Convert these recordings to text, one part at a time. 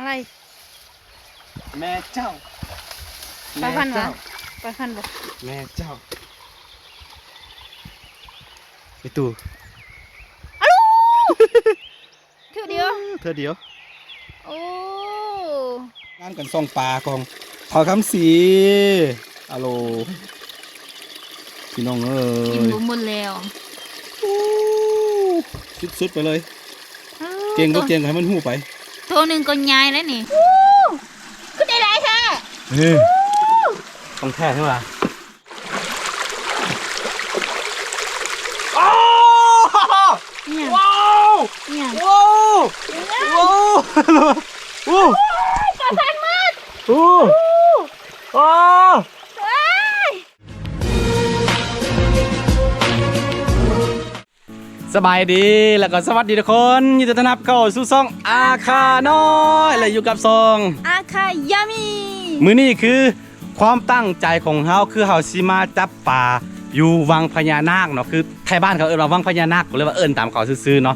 ໄປ ແມ່ເຈົ້າ ປາພັນຫວາ? ແມ່ເຈົ້າ ປາພັນບໍ່? ແມ່ເຈົ້າ ໄປຕູ້ ອາລູ ເທື່ອດຽວ ເທື່ອດຽວ ໂອ້ ງານກັນສ່ອງປາຂອງທ້າວຄຳສີ ອາໂລ ພີ່ນ້ອງເອີຍ ກິນບໍ່ໝົດແລ້ວ ໂອ້ ສຸດໆໄປເລີຍ ເອີ ເກັ່ງບໍ່ເກັ່ງໃຫ້ມັນຮູ້ໄປ ໂຕໜຶ່ງກໍໃຫຍ່ແລ້ວນີ້ ໂອ້ ຄືໄດ້ຫຼາຍແທ້ ເອີ ຂອງແທ້ໃຊ່ຫວາ? ໂອ້ ອີຫຍັງ? ວ້າວ ອີຫຍັງ? ວ້າວ ອີຫຍັງ? ວ້າວ ໂອ້ ໂອ້ຍ ປາພັນໝົດ ໂອ້ ໂອ້ ໂອ້ ເອີຍ ສະບາຍດີ ແລ້ວກໍສະຫວັດດີທຸກຄົນ ຍິນດີຕ້ອນຮັບເຂົ້າສູ່ຊ່ອງອາຄານ້ອຍ ແລະ ຢູ່ກັບຊ່ອງອາຄາຢາມີ ມື້ນີ້ຄື ຄວາມຕັ້ງໃຈຂອງເຮົາຄືເຮົາຊິມາຈັບປາຢູ່ວັງພະຍານາກເນາະ ຄືໄທບ້ານເຂົາເອີ້ນວ່າວັງພະຍານາກ ກໍເລີຍວ່າເອີ້ນຕາມເຂົາຊື່ໆເນາະ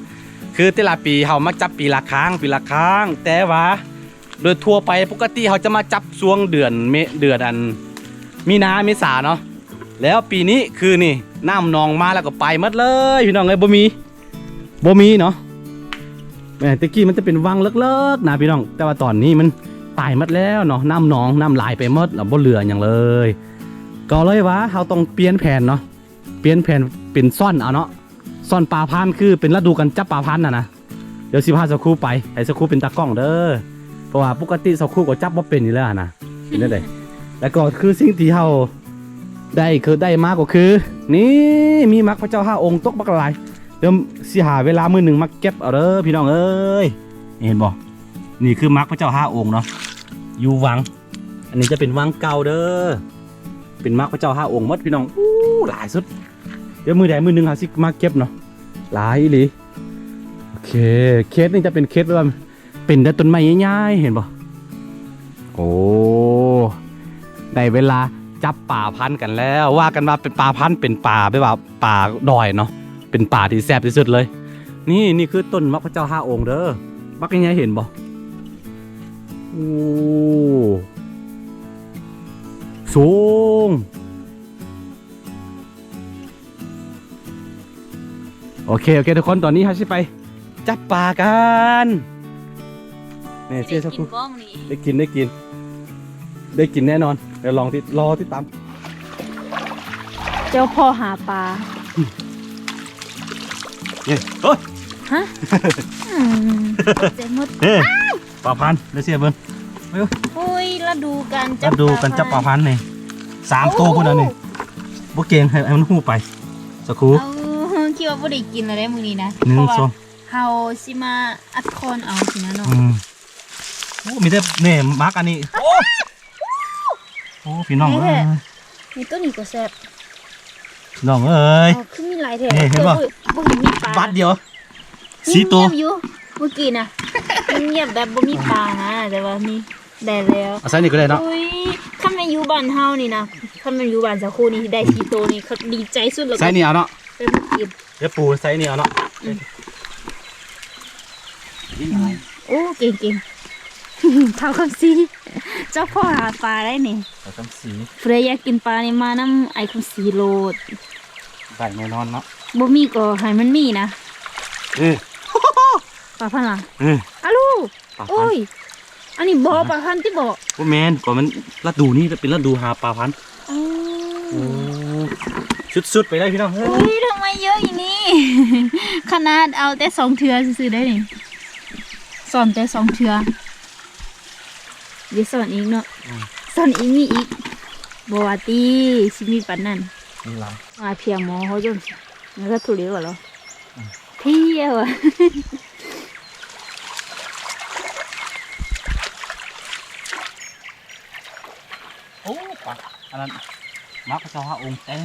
ຄືແຕ່ລະປີເຮົາມັກຈັບປີລະຄັ້ງ ປີລະຄັ້ງ ແຕ່ວ່າໂດຍທົ່ວໄປປົກກະຕິເຮົາຈະມາຈັບຊ່ວງເດືອນເມ ເດືອນອັນ ມີນາ ເມສາເນາະ ແລ້ວປີນີ້ຄືນີ້ ນ້ຳໜອງມາແລ້ວກໍໄປໝົດເລີຍ ພີ່ນ້ອງເອີຍ ບໍ່ມີ ບໍ່ມີເນາະ ແມ່ນແຕ່ກີ້ມັນຈະເປັນວັງເລິກໆນະພີ່ນ້ອງ ແຕ່ວ່າຕອນນີ້ມັນຕາຍໝົດແລ້ວເນາະ ນ້ຳໜອງ ນ້ຳຫຼາຍໄປໝົດ ບໍ່ເຫຼືອຫຍັງເລີຍ ກໍເລີຍວ່າເຮົາຕ້ອງປ່ຽນແຜນເນາະ ປ່ຽນແຜນເປັນຊ່ອນເອົາເນາະ ຊ່ອນປາພັນ ຄືເປັນລະດູການຈັບປາພັນຫັ້ນນະ ດຽວຊິພາສາວຄູໄປ ໃຫ້ສາວຄູເປັນຕາກ້ອງເດີ ເພາະວ່າປົກກະຕິສາວຄູກໍຈັບບໍ່ເປັນຢູ່ແລ້ວຫັ້ນນະ ເປັນຈັ່ງໃດ ແລ້ວກໍຄືສິ່ງທີ່ເຮົາໄດ້ ຄືໄດ້ມາກໍຄື ນີ້ ມີໝາກພະເຈົ້າຫ້າອົງຕົກບັກຫຼາຍ ດຽວຊິຫາເວລາມື້ໜຶ່ງມາເກັບເອົາເດີພີ່ນ້ອງເອີຍ ເຫັນບໍ່? ນີ້ຄືໝາກພະເຈົ້າຫ້າອົງເນາະ ຢູ່ວັງ ອັນນີ້ຈະເປັນວັງເກົ່າເດີ ເປັນໝາກພະເຈົ້າຫ້າອົງໝົດພີ່ນ້ອງ ອູ້ ຫຼາຍສຸດ ດຽວມື້ໃດມື້ໜຶ່ງເຮົາຊິມາເກັບເນາະ ຫຼາຍອີ່ຫຼີ ໂອເຄ ເຂດນີ້ຈະເປັນເຂດແບບວ່າ ເປັນແຕ່ຕົ້ນໄມ້ໃຫຍ່ໆ ເຫັນບໍ່? ໂອ້ ໄດ້ເວລາຈັບປາພັນກັນແລ້ວ ວ່າກັນວ່າເປັນປາພັນ ເປັນປາແບບວ່າປາດອຍເນາະ ເປັນປາທີ່ແຊບທີ່ສຸດເລີຍ ນີ້ ນີ້ຄືຕົ້ນໝາກພະເຈົ້າຫ້າອົງເດີ ບັກໃຫຍ່ໆ ເຫັນບໍ່? ໂອ້ ສູງ ໂອເຄ ໂອເຄ ທຸກຄົນ ຕອນນີ້ເຮົາຊິໄປຈັບປາກັນ ແມ່ເຊຍ ໄດ້ກິນບໍ່ມື້ນີ້? ໄດ້ກິນ ໄດ້ກິນ ໄດ້ກິນແນ່ນອນ ດຽວລອງຕິດ ລໍຕິດຕາມ ເຈົ້າພໍ່ຫາປາ ເອີຍ ຮະ? ອືມ ເຈັບໝົດ ເອີຍ ປາພັນ ເດີເຊຍເບິ່ງ ໂອ້ຍ ລະດູການຈັບ ລະດູການຈັບປາພັນນີ້ ສາມໂຕພຸ້ນອັນນີ້ ໂອ້ ບໍ່ເກັ່ງ ໃຫ້ ໃຫ້ມັນຮູ້ໄປ ສາວຄູ ເອົາ ຄິດວ່າບໍ່ໄດ້ກິນແລ້ວເດ້ມື້ນີ້ນະ ໜຶ່ງ ສອງ ເຮົາຊິມາອັດຄອນເອົາຊີ້ນະເນາະ ອືມ ໂອ້ ມີແຕ່ແມ່ໝາກອັນນີ້ ໂອ້ ໂອ້ ພີ່ນ້ອງເອີຍ ນີ້ໂຕນີ້ກໍແຊບ ນ້ອງເອີຍ ອໍ ຄືມີຫຼາຍແທ້ ນີ້ເຫັນບໍ່? ບໍ່ເຫັນມີປາ ບາດດຽວ ສີ່ໂຕ ງຽບຢູ່ ມື້ກີ້ນະ ງຽບແບບບໍ່ມີປານະ ແຕ່ວ່າມີ ໄດ້ແລ້ວ ເອົາໃສ່ນີ້ກໍໄດ້ເນາະ ອຸ້ຍ ຄັນແມ່ນຢູ່ບ້ານເຮົານີ້ນະ ຄັນແມ່ນຢູ່ບ້ານສາວຄູນີ້ ໄດ້ສີ່ໂຕນີ້ ເຂົາດີໃຈສຸດແລ້ວ ໃສ່ນີ້ເອົາເນາະ ໃສ່ໝາກກີບ ດຽວປູໃສ່ນີ້ເອົາເນາະ ອືມ ໂອ້ ເກັ່ງໆ ທ້າວຄຳສີ ເຈົ້າພໍ່ຫາປາໄດ້ນີ້ ທ້າວຄຳສີ ຜູ້ໃດຢາກກິນປານີ້ ມານຳອ້າຍຄຳສີໂລດ ໄດ້ແນ່ນອນເນາະ ບໍ່ມີກໍໃຫ້ມັນມີນະ ເອີ ປາພັນລະ ເອີ ອາລູ ປາພັນ ໂອ້ຍ ອັນນີ້ບໍ່ ປາພັນຕິບໍ່? ບໍ່ແມ່ນ ກໍມັນລະດູນີ້ເປັນລະດູຫາປາພັນ ອໍ ໂອ້ ສຸດໆໄປເລີຍພີ່ນ້ອງເອີຍ ອຸ້ຍ ທຳໄມເຍອະອີ່ນີ້ ຂະໜາດເອົາແຕ່ສອງເທື່ອຊື່ໆໄດ໋ນີ້ ຊ້ອນແຕ່ສອງເທື່ອ ດຽວຊ້ອນອີກເນາະ ອືມ ຊ້ອນອີກ ມີອີກ ບໍ່ວ່າຕິ ຊິມີປານນັ້ນ ມີຫຼາຍ ມາເພຍໝໍເຮົາຈົນ ມັນກໍທຸເລກວ່າເນາະ ອືມ ເພຍວ່າ ໂອ້ ປາ ອັນນັ້ນ ໝາກພະເຈົ້າຫ້າອົງເຕັມ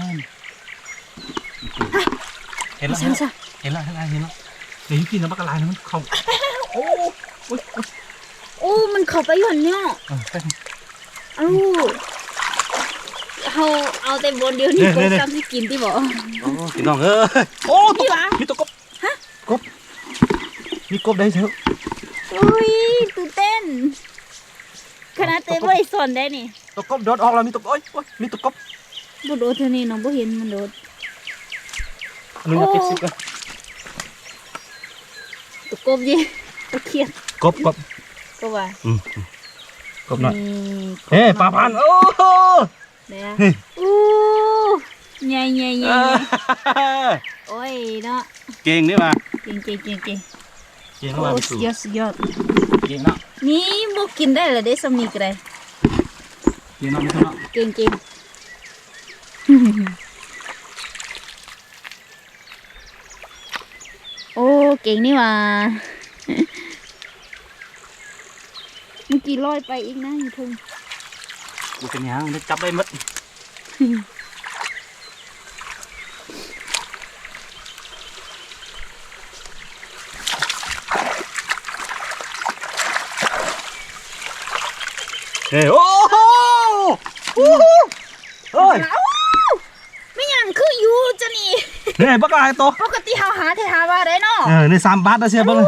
ເຫັນແລ້ວ ເຫັນແລ້ວ ເຫັນແລ້ວ ເຫັນແລ້ວ ເຫັນແລ້ວ ເດ ຢູ່ພີ້ນະ ບັກຫຼາຍນະ ມັນເຂົ້າ ໂອ້ ໂອ້ຍ ໂອ້ຍ ໂອ້ ມັນເຂົ້າໄປຢູ່ຫັ້ນເນາະ ເອີ ເອົາ ເຮົາເອົາແຕ່ບ່ອນດຽວນີ້ ເດ້ ກໍ ເດ້ ຊ້ຳຊິກິນຕິບໍ່? ໂອ້ ພີ່ນ້ອງເອີຍ ໂອ້ ມີຫວາ? ມີຕົວ ມີຕົວກົບ ຮະ? ກົບ ມີກົບໄດ້ເຊີ ອຸ້ຍ ຕື່ນເຕັ້ນ ຂະໜາດເຕັ້ຍບໍ່ໄດ້ສອນໄດ້ນີ້. ຕົວກົບໂດດອອກແລ້ວ ມີຕົວ ໂອ້ຍ ໂອ້ຍ ມີຕົວກົບ. ບໍ່ໂດດເທື່ອນີ້ນ້ອງບໍ່ເຫັນມັນໂດດ. ອະນຸຍາດ ໂອ້ ປິດຊິບກ່ອນ. ຕົວກົບເດ້ ຕົວຂຽດ ກົບ ກົບ ກໍວ່າ ອືມ ອືມ ກົບນ້ອຍ. ນີ້ ເອີ ກົບນ້ອຍ ປາພັນ ໂອ້ໂຫ ເດ້ ນີ້ ໂອ້ ໃຫຍ່ໆໆໆ ເອີ ໂອ້ຍເນາະ ເກັ່ງເດ້ວ່າ ເກັ່ງໆໆໆ ເກັ່ງ ໂອ້ ວ່າ ສຸດຍອດ ສຸດຍອດ ເກັ່ງເນາະ. ນີ້ບໍ່ກິນໄດ້ລະເດ້ ຊ່ຳນີ້ກໍໄດ້ ເກັ່ງເນາະ ເກັ່ງເນາະ ເກັ່ງໆ. ໂອ້ ເກັ່ງນີ້ຫວ່າ ເມື່ອກີ້ລອຍໄປອີກນະ ຢູ່ເທິງ ບໍ່ເປັນຫຍັງ ໄດ້ຈັບໄດ້ໝົດ. ເອີ ໂອ້ໂຫ ໂອ້ໂຫ ເອີຍ ແມ່ນຫຍັງຄືຢູ່ຈະນີ້ ເອີຍ ບັກຫຼາຍໂຕ. ປົກກະຕິເຮົາຫາແທ້ຫາວ່າໄດ້ເນາະ. ເອີ ໃນສາມບາດນະ ເສຍເບິ່ງ ໂອ້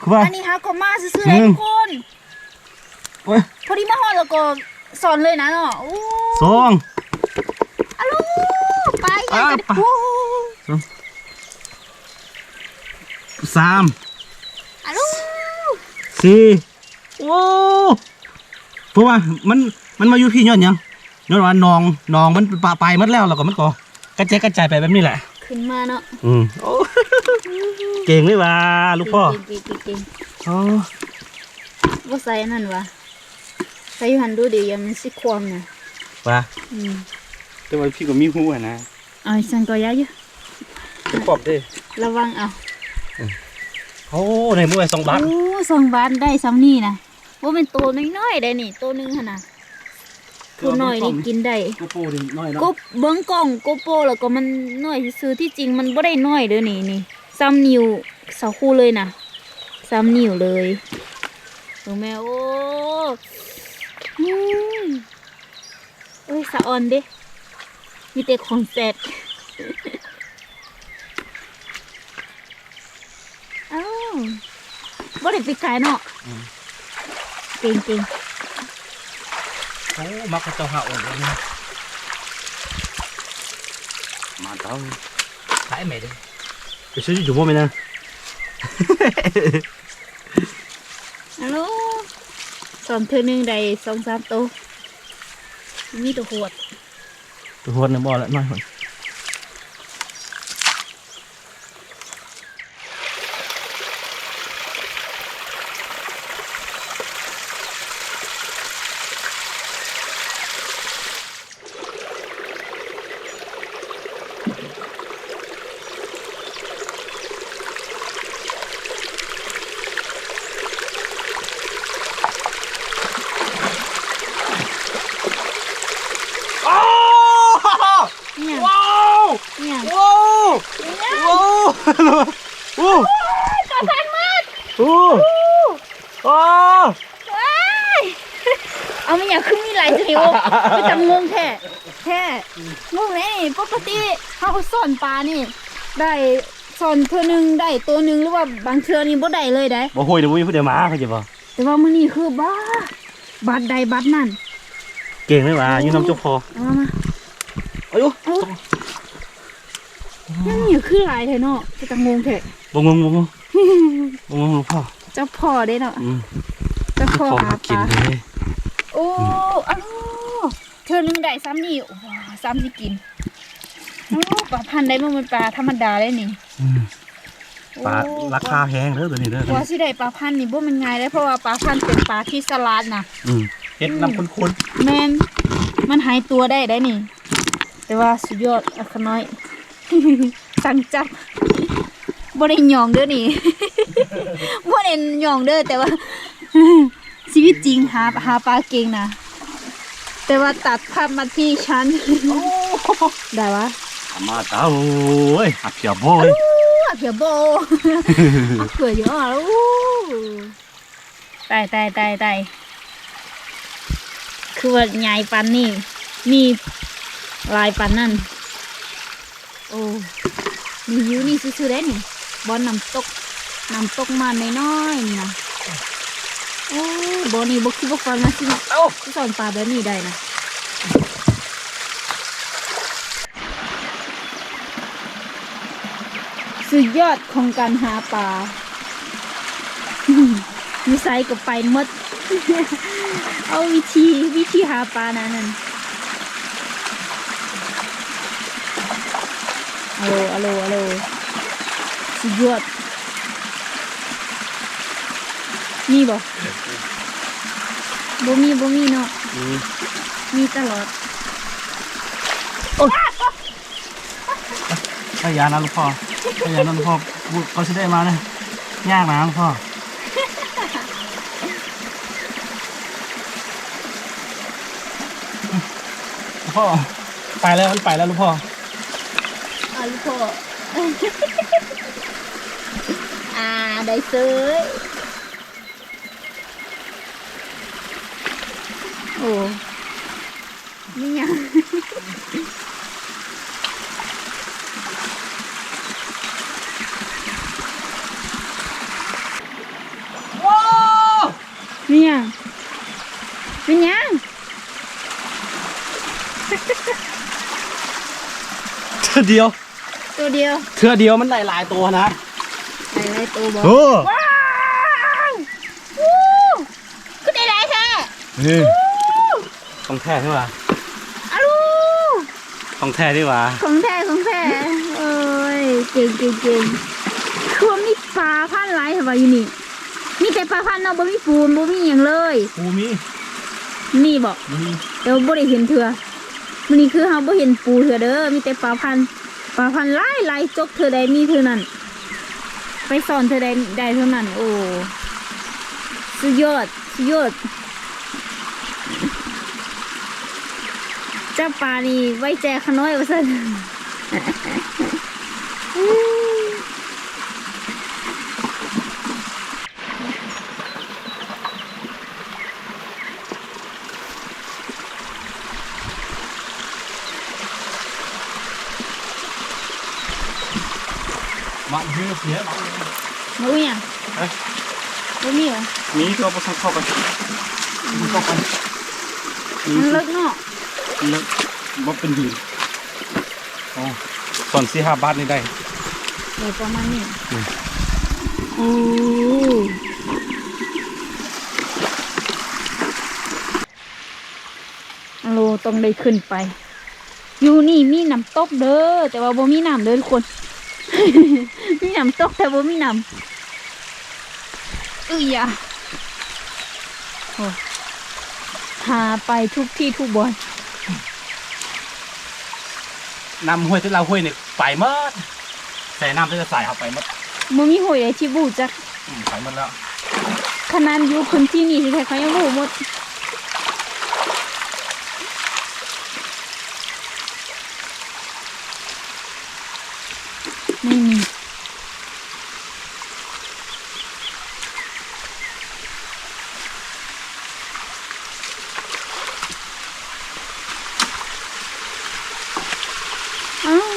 ຄືວ່າ ອັນນີ້ເຮົາກໍມາຊື່ໆ ເດ້ ອືມ ທຸກຄົນ. ໂອ້ຍ ພໍດີມາຮອດແລ້ວກໍສອນເລີຍນະເນາະ. ໂອ້ ສອງ ອາລູ ປາໃຫຍ່ ອາ ປາ ໂອ້ ສອງ ສາມ ອາລູ ສີ່ ໂອ້ ເພາະວ່າມັນ ມັນມາຢູ່ພີ້ຍ້ອນຫຍັງ? ຍ້ອນວ່າໜອງ ໜອງມັນປະ ໄປໝົດແລ້ວ ແລ້ວກໍມັນກໍກະແຈກກະຈາຍໄປແບບນີ້ແຫຼະ ຂຶ້ນມາເນາະ. ອືມ ໂອ້ ເກັ່ງເລີຍວ່າ ລູກພໍ່ ເກັ່ງໆໆໆ ໂອ້ ບໍ່ໃສ່ອັນນັ້ນຫວາ ໃສ່ຢູ່ຫັ້ນດູເດ ຢ້ານມັນຊິຄວ່ຳນະ ຫວາ. ອືມ ແຕ່ວ່າພີ້ກໍມີຮູຫັ້ນນະ. ເອົາ ຊັ້ນກໍຢ່າຢູ່ ຄວ່ຳເດ້ ລະວັງເອົາ. ເອີ ໂອ້ ໄດ້ມື້ລະສອງບາດ ໂອ້ ສອງບາດໄດ້ຊ່ຳນີ້ນະ. ບໍ່ແມ່ນໂຕນ້ອຍໆ ໄດ໋ນີ້ ໂຕໜຶ່ງຫັ້ນນະ ໂຕນ້ອຍນີ້ກິນໄດ້. ໂກໂປນີ້ນ້ອຍເນາະ ກົບເບິ່ງກ້ອງໂກໂປແລ້ວກໍມັນນ້ອຍຊື່ໆ ທີ່ຈິງມັນບໍ່ໄດ້ນ້ອຍເດີ້ນີ້ ນີ້ ສ່ຳນິ້ວສາວຄູເລີຍນະ ສ່ຳນິ້ວເລີຍ. ເບິ່ງແມ່ ໂອ້ ອືມ ໂອ້ຍ ສະອອນເດ້ ມີແຕ່ຂອງແຊບ. ອ້າວ ບໍ່ໄດ້ໄປຂາຍເນາະ. ອືມ ເກັ່ງໆ. ໂອ້ ມັກເຂົາເຈົ້າຫາໂອນເລີຍ ມາເຈົ້າ ຂາຍແມ່ເດ້ ໄປຊື້ຢູ່ບໍ່ແມ່ນຫຍັງ. ອາໂລ ສອນເທື່ອໜຶ່ງໄດ້ສອງສາມໂຕ ມີໂຕຫວດ ໂຕຫວດນີ້ບໍ່ລະ ນ້ອຍພຸ້ນ. ໂອ້ ຫຍັງ? ວ້າວ ຫຍັງ? ໂອ້ ຫຍັງ? ໂອ້ ໂອ້ ໂອ້ຍ ກະສັນໝົດ ໂອ້ ໂອ້ ໂອ້ ເອີຍ ເອົາ ແມ່ນຫຍັງຄືມີຫຼາຍຈັ່ງຊີ້? ໂອ້ ເປັນຕາງົງແທ້ ແທ້ ງົງເດ້. ປົກກະຕິເຮົາກໍສອນປານີ້ ໄດ້ສອນເທື່ອໜຶ່ງໄດ້ໂຕໜຶ່ງ ຫຼືວ່າບາງເທື່ອນີ້ບໍ່ໄດ້ເລີຍເດ້. ບໍ່ໂຫຍນະ ບໍ່ມີຜູ້ໃດມາ ເຂົ້າໃຈບໍ່? ແຕ່ວ່າມື້ນີ້ຄືບາດ ບາດໃດບາດນັ້ນ ເກັ່ງເລີຍວ່າ. ໂອ້ ຢູ່ນຳເຈົ້າພໍ່ ເອົາມາ ເອົາຢູ່ ເອົາ ມັນມີຄືຫຼາຍແທ້ເນາະ ເປັນຕາງົງແທ້. ບໍ່ງົງ ບໍ່ງົງ ບໍ່ງົງ ຫຼວງພໍ່ ເຈົ້າພໍ່ເດ້ເນາະ. ອືມ ເຈົ້າພໍ່ຫາປາ ເຈົ້າພໍ່ຫາກິນເດ້. ໂອ້ ອືມ ອ້າວ ເທື່ອໜຶ່ງໄດ້ສ່ຳນີ້ ວ້າ ສ່ຳຊິກິນ. ໂອ້ ປາພັນໄດ໋ ບໍ່ແມ່ນປາທຳມະດາໄດ໋ນີ້. ອືມ ໂອ້ ປາລາຄາແພງເດີໂຕນີ້ເດີ. ກວ່າຊິໄດ້ປາພັນນີ້ບໍ່ແມ່ນງ່າຍເດ້ ເພາະວ່າປາພັນເປັນປາທີ່ສະຫຼາດນະ. ອືມ ເຮັດນ້ຳຂຸ້ນໆ ແມ່ນ ມັນຫາຍຕົວໄດ້ໄດ໋ນີ້. ແຕ່ວ່າສຸດຍອດ ອາຂະນ້ອຍ ສັ່ງຈັບ ບໍ່ໄດ້ຫຍອງເດີນີ້ ບໍ່ໄດ້ຫຍອງເດີ ແຕ່ວ່າຊີວິດຈິງຫາ ຫາປາເກັ່ງນະ ແຕ່ວ່າຕັດພາບມາທີ່ຊັ້ນ ໂອ້ ໄດ້ວະ ອາມາຕາ ໂອ້ຍ ອາເພຍໂບ ອາເພຍໂບ ອາເພຍໂບ. ຕາຍ ຕາຍ ຕາຍ ຕາຍ ຄືວ່າໃຫຍ່ປານນີ້ ມີຫຼາຍປານນັ້ນ. ໂອ້ ນີ້ ຢູ່ນີ້ຊື່ໆ ເດ້ນີ້ ບ່ອນນ້ຳຕົກ ນ້ຳຕົກມານນ້ອຍໆ ນີ້ນະ. ໂອ້ ບໍ່ນີ້ບໍ່ຄິດບໍ່ຝັນວ່າຊິ ເອົ້າ ຊິສອນປາແບບນີ້ໄດ້ນະ. ສຸດຍອດຂອງການຫາປາ ຢູ່ໃສກໍໄປໝົດ. ເອົາ ວິທີ ວິທີຫາປານະນັ້ນ. ອາໂລ ອາໂລ ອາໂລ ສຸດຍອດ. ມີບໍ່? ບໍ່ມີ ບໍ່ມີເນາະ. ອືມ ມີຕະຫຼອດ. ໂອ້ຍ ໃຊ້ຢານະລູກພໍ່ ໃຊ້ຢານະລູກພໍ່. ກວ່າຊິໄດ້ມານະ ຍາກນະລູກພໍ່. ພໍ່ ໄປແລ້ວ ມັນໄປແລ້ວລູກພໍ່. ອາ ລູກພໍ່ ອາ ໄດ້ເສີຍ. ໂອ້ ມີຫຍັງ? ໂອ້ ມີຫຍັງ? ເປັນຫຍັງ? ເທື່ອດຽວ ໂຕດຽວ ເທື່ອດຽວມັນໄດ້ຫຼາຍໂຕນະ. ໄດ້ຫຼາຍໂຕບໍ່? ໂອ້ ວ້າວ ວູ້ ຄືໄດ້ຫຼາຍແທ້. ນີ້ ວູ້ ຂອງແທ້ນີ້ຫວ່າ ອາລູ ຂອງແທ້ນີ້ຫວ່າ ຂອງແທ້ ຂອງແທ້. ໂອ້ຍ ເກັ່ງ ເກັ່ງ ເກັ່ງ. ຄືວ່າມີປາພັນຫຼາຍແທ້ວ່າຢູ່ນີ້. ມີແຕ່ປາພັນເນາະ ບໍ່ມີປູ ບໍ່ມີຫຍັງເລີຍ. ປູມີ ມີບໍ່? ມີ ແຕ່ວ່າບໍ່ໄດ້ເຫັນເທື່ອ. ມື້ນີ້ຄືເຮົາບໍ່ເຫັນປູເທື່ອເດີ ມີແຕ່ປາພັນ ປາພັນຫຼາຍໆ ຈົກເທື່ອໃດມີເທື່ອນັ້ນ ໄປສອນເທື່ອໃດໄດ້ເທົ່ານັ້ນ. ໂອ້ ສຸດຍອດ ສຸດຍອດ. ຈັບປານີ້ໄວ້ແຈຂ້ານ້ອຍວ່າຊັ້ນ. ມາເຍອະເສຍ ມາ ບໍ່ມີຫຍັງ ຮະ ບໍ່ມີຫວາ? ມີ ແຕ່ວ່າບໍ່ທັນເຂົ້າໄປ ບໍ່ທັນເຂົ້າໄປ. ມັນເລິກເນາະ ມັນເລິກ ບໍ່ເປັນຫີນ. ອໍ ສອນສີ່ຫ້າບາດນີ້ໄດ້ ໄດ້ປະມານນີ້. ອືມ ໂອ້ ໂລ ຕ້ອງໄດ້ຂຶ້ນໄປ. ຢູ່ນີ້ມີນ້ຳຕົກເດີ ແຕ່ວ່າບໍ່ມີນ້ຳເດີທຸກຄົນ. ມີນ້ຳຕົກແຕ່ບໍ່ມີນ້ຳ. ເອີຍ ໂອ້ ຫາໄປທຸກທີ່ທຸກບ່ອນ. ນ້ຳຫ້ວຍແຕ່ລະຫ້ວຍນີ້ໄປໝົດ ໃສ່ນ້ຳແຕ່ລະສາຍເຮົາໄປໝົດ. ບໍ່ມີຫ້ວຍໃດທີ່ບໍ່ຮູ້ຈັກ. ອືມ ໄປໝົດແລ້ວ. ຂະໜາດຢູ່ພື້ນທີ່ນີ້ແທ້ໆ ເຂົາຍັງບໍ່ຮູ້ໝົດ. ນີ້ ນີ້. ອ້າວ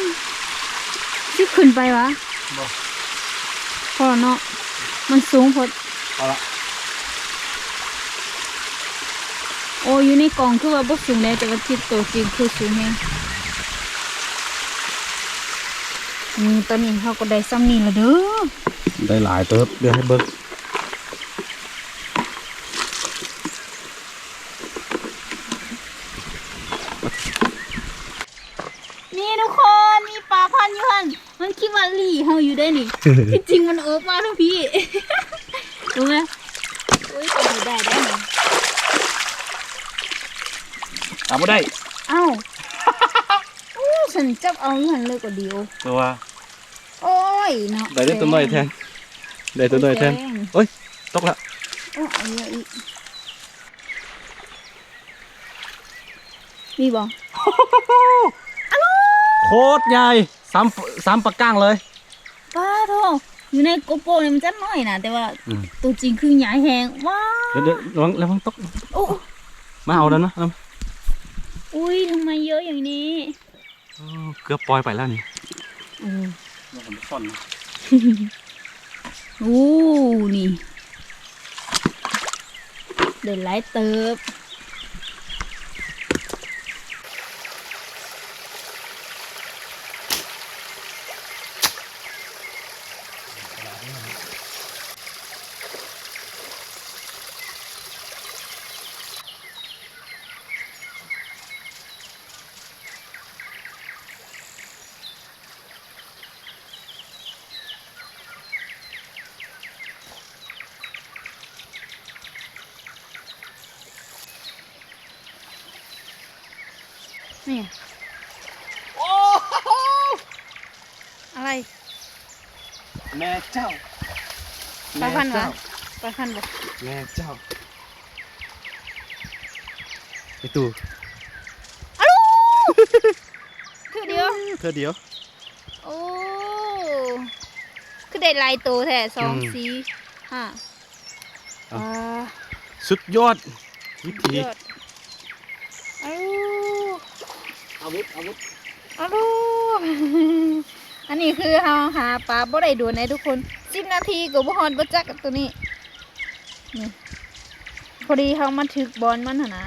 ຊິຂຶ້ນໄປຫວາ? ບໍ່ ພໍເນາະ ມັນສູງໂພດ. ພໍລະ. ໂອ້ ຢູ່ໃນກ້ອງຄືວ່າບໍ່ສູງເດ້ ແຕ່ວ່າທີ່ໂຕຈິງຄືສູງແຮງ. ອືມ ຕອນນີ້ເຮົາກໍໄດ້ສ່ຳນີ້ລະເດີ. ໄດ້ຫຼາຍເຕີບ ດຽວໃຫ້ເບິ່ງ. ນີ້ທຸກຄົນ ມີປາພັນຢູ່ຫັ້ນ. ມັນຄິດວ່າຫຼີ່ເຮົາຢູ່ເດ້ນີ້ ທີ່ຈິງມັນອອກມາທາງພີ້ ຮູ້ໄໝ? ໂອ້ຍ ຕົວນີ້ໄດ້ໄດ໋ ເອົາບໍ່ໄດ້. ເອົ້າ ໂອ້ ສັນຈັບເອົາຢູ່ຫັ້ນເລີຍກໍດີ. ໂອ້ ຕົວ ໂອ້ຍເນາະ ໄດ້ແຕ່ຕົວນ້ອຍແທນ ໄດ້ຕົວນ້ອຍແທນ. ໂອ້ຍ ຕົກລະ. ໂອ້ ເອົາອີກ ມີບໍ່? ໂຄດໃຫຍ່ ສາມ ສາມປາກ້າງເລີຍ. ປາໂທ້ ຢູ່ໃນໂກໂປນີ້ມັນຈະນ້ອຍນະ ແຕ່ວ່າ ອືມ ໂຕຈິງຄືໃຫຍ່ແຮງ. ວ້າ ດຽວ ດຽວ ລະວັງ ລະວັງຕົກ. ໂອ້ ມາເອົາແລ້ວນະ. ອຸ້ຍ ທຳໄມເຍອະຢ່າງນີ້? ໂອ້ ເກືອບປ່ອຍໄປແລ້ວນີ້. ອືມ ໂອ້ ນີ້. ໄດ້ຫຼາຍເຕີບ. ນີ້ ໂອ້ໂຫ ອະໄລ? ແມ່ເຈົ້າ ປາພັນຫວາ? ແມ່ເຈົ້າ ປາພັນບໍ່? ແມ່ເຈົ້າ ໄອ້ຕູ້ ອາລູ ເທື່ອດຽວ ເທື່ອດຽວ. ໂອ້ ຄືໄດ້ຫຼາຍໂຕແທ້ ສອງ ອືມ ສີ່ ຫ້າ ອ່າ ສຸດຍອດວິທີ ສຸດຍອດ. ອາລູ ອາວຸດ ອາວຸດ ອາລູ ອັນນີ້ຄືເຮົາຫາປາບໍ່ໄດ້ດົນໃດທຸກຄົນ ສິບນາທີກໍບໍ່ຮອດບໍ່ຈັກໂຕນີ້ ນີ້ ພໍດີເຮົາມາຖືກບ່ອນມັນຫັ້ນນາ.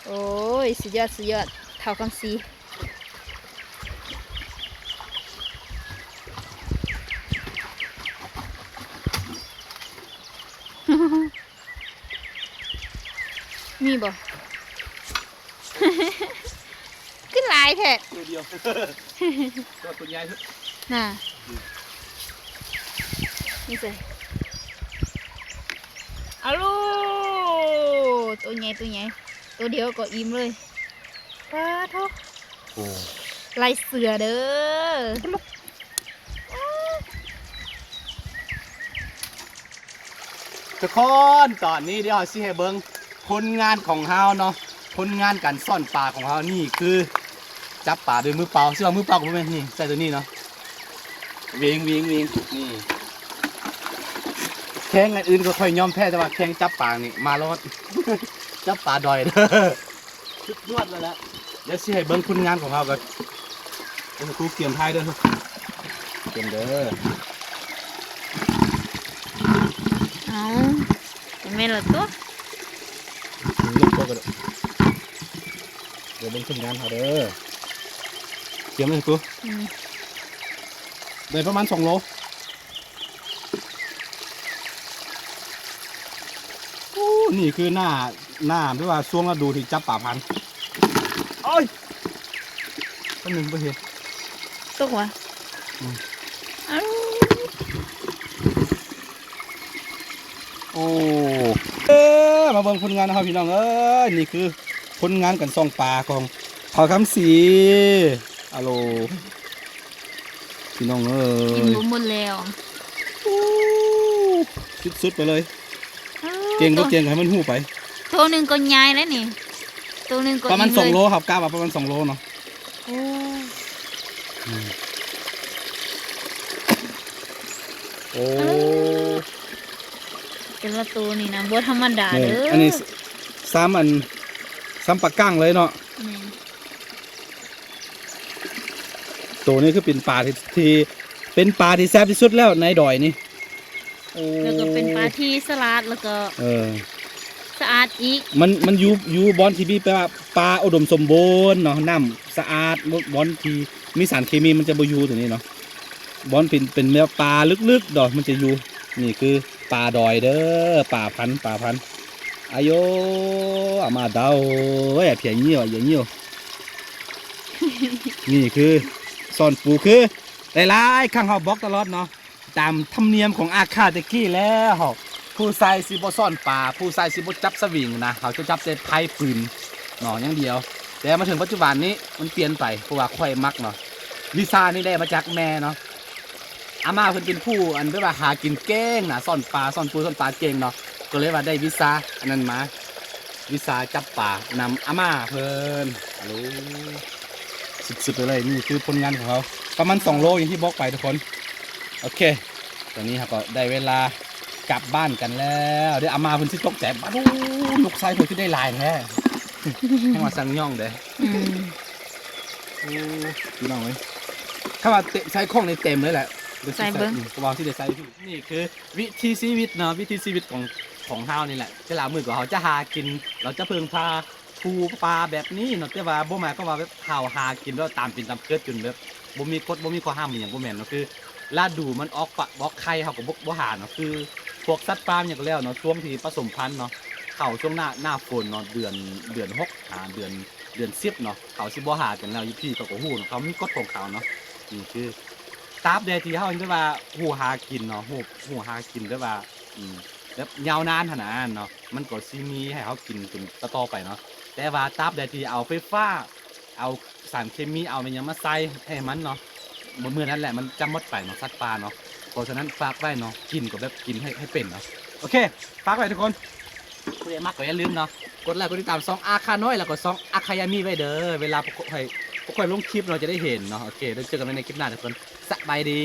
ໂອ້ຍ ສຸດຍອດ ສຸດຍອດ ທ້າວຄຳສີ ມີບໍ່? ຄືຫຼາຍແທ້ ໂຕດຽວ ໂຕໃຫຍ່ ນະ ນີ້ໃສ່ ອາລູ ໂຕໃຫຍ່ ໂຕໃຫຍ່ ໂຕດຽວກໍອີ່ມເລີຍ ປາໂທ້ ໂອ້ ລາຍເສືອເດີ. ທຸກຄົນ ຕອນນີ້ດຽວເຮົາຊິໃຫ້ເບິ່ງຜົນງານຂອງເຮົາເນາະ ຜົນງານການຊ້ອນປາຂອງເຮົາ ນີ້ຄືຈັບປາດ້ວຍມືເປົ່າ ຊິວ່າມືເປົ່າກໍບໍ່ແມ່ນ ນີ້ໃຊ້ໂຕນີ້ເນາະ ເຫວງ ເຫວງ ເຫວງ ນີ້ ແຂ່ງອັນອື່ນກໍຄ່ອຍຍອມແພ້ ແຕ່ວ່າແຂ່ງຈັບປານີ້ມາໂລດ ຈັບປາດອຍເດີ. ສຸດຍອດເລີຍແຫຼະ ດຽວຊິໃຫ້ເບິ່ງຜົນງານຂອງເຮົາກ່ອນ ເດີ ຄູກຽມຖ່າຍເດີ ກຽມເດີ ເອົາ ແມ່ນລະຕົວະ ລົງຕົວະກໍໄດ້ ດຽວເບິ່ງຜົນງານເຮົາເດີ ກຽມເລີຍຄູ ອືມ ໄດ້ປະມານສອງໂລ. ໂອ້ ນີ້ຄືໜ້າ ໜ້າ ແບບວ່າຊ່ວງລະດູທີ່ຈັບປາພັນ ໂອ້ຍ ແປັບໜຶ່ງ ບໍ່ເຫັນ ຕົກຫວາ? ອືມ ເອົ້າ ໂອ້ ເອີ ມາເບິ່ງຜົນງານເຮົາ ພີ່ນ້ອງເອີຍ ນີ້ຄືຜົນງານການສ່ອງປາຂອງທ້າວຄຳສີ ອາໂລ ພີ່ນ້ອງເອີຍ ກິນບໍ່ໝົດແລ້ວ ໂອ້ ສຸດໆໄປເລີຍ ເກັ່ງບໍ່ເກັ່ງໃຫ້ມັນຮູ້ໄປ ໂຕໜຶ່ງກໍໃຫຍ່ແລ້ວນີ້ ໂຕໜຶ່ງກໍປະມານສອງໂລ ເຮົາກະວ່າປະມານສອງໂລເນາະ ໂອ້ ອືມ ໂອ້ ເອີ ແຕ່ລະໂຕນີ້ນະບໍ່ທຳມະດາເດີ ອັນນີ້ຊ້ຳ ອັນຊ້ຳປາກ້າງເລີຍເນາະ ແມ່ນ ໂຕນີ້ຄືເປັນປາທີ່ ທີ່ເປັນປາທີ່ແຊບທີ່ສຸດແລ້ວໃນດອຍນີ້ ໂອ້ ແລ້ວກໍເປັນປາທີ່ສະຫຼາດ ແລ້ວກໍ ເອີ ສະອາດອີກ ມັນ ມັນຢູ່ ຢູ່ບ່ອນທີ່ມີແບບວ່າປ່າອຸດົມສົມບູນເນາະ ນ້ຳສະອາດ ບ່ອນທີ່ມີສານເຄມີມັນຈະບໍ່ຢູ່ໂຕນີ້ເນາະ ບ່ອນເປັນ ເປັນແບບປ່າລຶກໆດອກມັນຈະຢູ່ ນີ້ຄືປາດອຍເດີ ປາພັນ ປາພັນ ອາໂຍ ອາມາດາວ ເອີຍ ອາພຽຍຍິ້ວ ອາຍຽຍິ້ວ ນີ້ຄື ຊ້ອນປູ ຄື ຫຼາຍໆຄັ້ງເຮົາບອກຕະຫຼອດເນາະ ຕາມທຳນຽມຂອງອາຂ້າແຕ່ກີ້ແລ້ວ ຜູ້ຊາຍຊິບໍ່ຊ້ອນປາ ຜູ້ຊາຍຊິບໍ່ຈັບສະວິງນະ ເຂົາຈະຈັບແຕ່ໄພປືນເນາະຢ່າງດຽວ ແຕ່ມາເຖິງປັດຈຸບັນນີ້ມັນປ່ຽນໄປ ເພາະວ່າຂ້ອຍມັກເນາະ ວິຊານີ້ໄດ້ມາຈາກແມ່ເນາະ ອາມ່າເພິ່ນເປັນຜູ້ ອັນ ແບບວ່າຫາກິນເກັ່ງນະ ຊ້ອນປາ ຊ້ອນປູ ຊ້ອນປາເກັ່ງເນາະ ກໍເລີຍວ່າໄດ້ວິຊາອັນນັ້ນມາ ວິຊາຈັບປານຳອາມ່າເພິ່ນ ອາໂລ ສຸດໆໄປເລີຍ ນີ້ຄືຜົນງານຂອງເຮົາ ປະມານສອງໂລ ຢ່າງທີ່ບອກໄປທຸກຄົນ ໂອເຄ ຕອນນີ້ເຮົາກໍໄດ້ເວລາກັບບ້ານກັນແລ້ວ ດຽວອາມ່າເພິ່ນຊິຕົກໃຈ ບາດ ໂອ້ ລູກຊາຍຂ້ອຍຄືໄດ້ຫຼາຍແທ້ ແຮ່ງວ່າສັ່ງຍ້ອງເດ້ ອືມ ໂອ້ ພີ່ນ້ອງເອີຍ ຖ້າວ່າເຕະໃສ່ຂອງນີ້ເຕັມເລີຍແຫຼະ ໃສ່ເບິ່ງ ອືມ ກໍວ່າຊິໄດ້ໃສ່ ນີ້ຄື ວິຖີຊີວິດເນາະ ວິຖີຊີວິດຂອງ ຂອງເຮົານີ້ແຫຼະ ແຕ່ລະມື້ກໍເຮົາຈະຫາກິນ ເຮົາຈະເພິ່ງພາປູປາແບບນີ້ເນາະ ແຕ່ວ່າບໍ່ໝາຍຄວາມວ່າແບບເຮົາຫາກິນແບບຕາມເປັນຕາມເກີດ ຈົນແບບບໍ່ມີກົດບໍ່ມີຂໍ້ຫ້າມອີ່ຫຍັງ ບໍ່ແມ່ນເນາະ ຄືລະດູມັນອອກປະອອກໄຂ່ເຮົາກໍບໍ່ບໍ່ຫາເນາະ ຄືພວກສັດຟາມຫຍັງກໍແລ້ວເນາະ ຊ່ວງທີ່ປະສົມພັນເນາະ ເຂົ້າຊ່ວງໜ້າໜ້າຝົນເນາະ ເດືອນເດືອນຫົກຫາເດືອນເດືອນສິບເນາະ ເຂົາຊິບໍ່ຫາກັນແລ້ວ ຢູ່ພີ້ເຂົາກໍຮູ້ເນາະ ເຂົາມີກົດຂອງເຂົາເນາະ ນີ້ຄືຕາບໃດທີ່ເຮົາເຫັນແບບວ່າຮູ້ຫາກິນເນາະ ຮູ້ຮູ້ຫາກິນແບບວ່າ ອືມ ແບບຍາວນານຫັ້ນນະເນາະ ມັນກໍຊິມີໃຫ້ເຮົາກິນຈົນຕໍ່ໆໄປເນາະ ແຕ່ວ່າຕາບໃດທີ່ເອົາໄຟຟ້າ ເອົາສານເຄມີ ເອົາແມ່ນຫຍັງມາໃສ່ໃຫ້ມັນເນາະ ມື້ນັ້ນແຫຼະມັນຈະໝົດໄປເນາະ ສັດປ່າເນາະ ເພາະສະນັ້ນຝາກໄວ້ເນາະ ກິນກໍແບບກິນໃຫ້ໃຫ້ເປັນເນາະ ໂອເຄ ຝາກໄວ້ທຸກຄົນ ຜູ້ໃດມັກກໍຢ່າລືມເນາະ ກົດໄລກົດຕິດຕາມຊ່ອງອາຄານ້ອຍ ແລ້ວກໍຊ່ອງອາຄາຍາມີໄວ້ເດີ ເວລາພວກຂ້ອຍພວກຂ້ອຍລົງຄລິບເນາະ ຈະໄດ້ເຫັນເນາະ ໂອເຄ ແລ້ວເຈີກັນໃໝ່ໃນຄລິບໜ້າທຸກຄົນ ສະບາຍດີ.